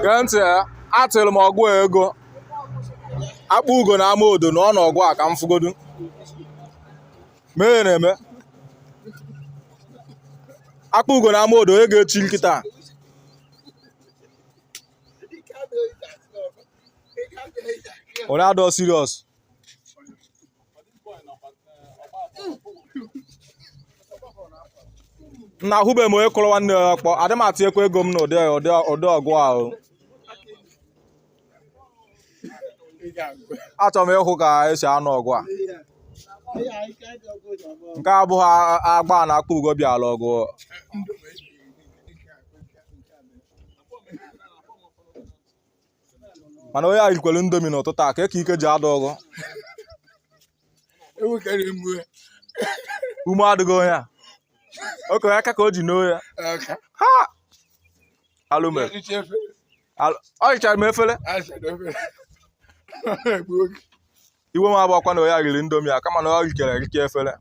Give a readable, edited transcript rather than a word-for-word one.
Gee ntị ya, atịrị m ọgụ a ego. Akpụ ugo na ama odo na ọ n'ọgụ a ka m fụgodu. Mee na-eme. Akpụ ugo na ama odo onye ga-echi nkịta. Onye adọ serious. Na ahụbeghị m onye kụrụ nwanne ya ọkpọ. Adị m atinyekwa ego m n'ụdị ụdị ụdị ọgụ ahụ. Achọrọ m ịhụ ka esi anụ ọgụ a. Nke a abụghị agba na akpụ ugo bịara ọgụ. Mana onye a rikwere Indomie n'ụtụtụ a ka eke ike ji ada ọgụ. Ume adịghị onye a. Okenye aka ka o ji n'o ya. Ha! Alụ mere. Ọ richara m efere. Iwe m abụọkwa na onye a riri Indomie a kama na ọ rikere erike efere.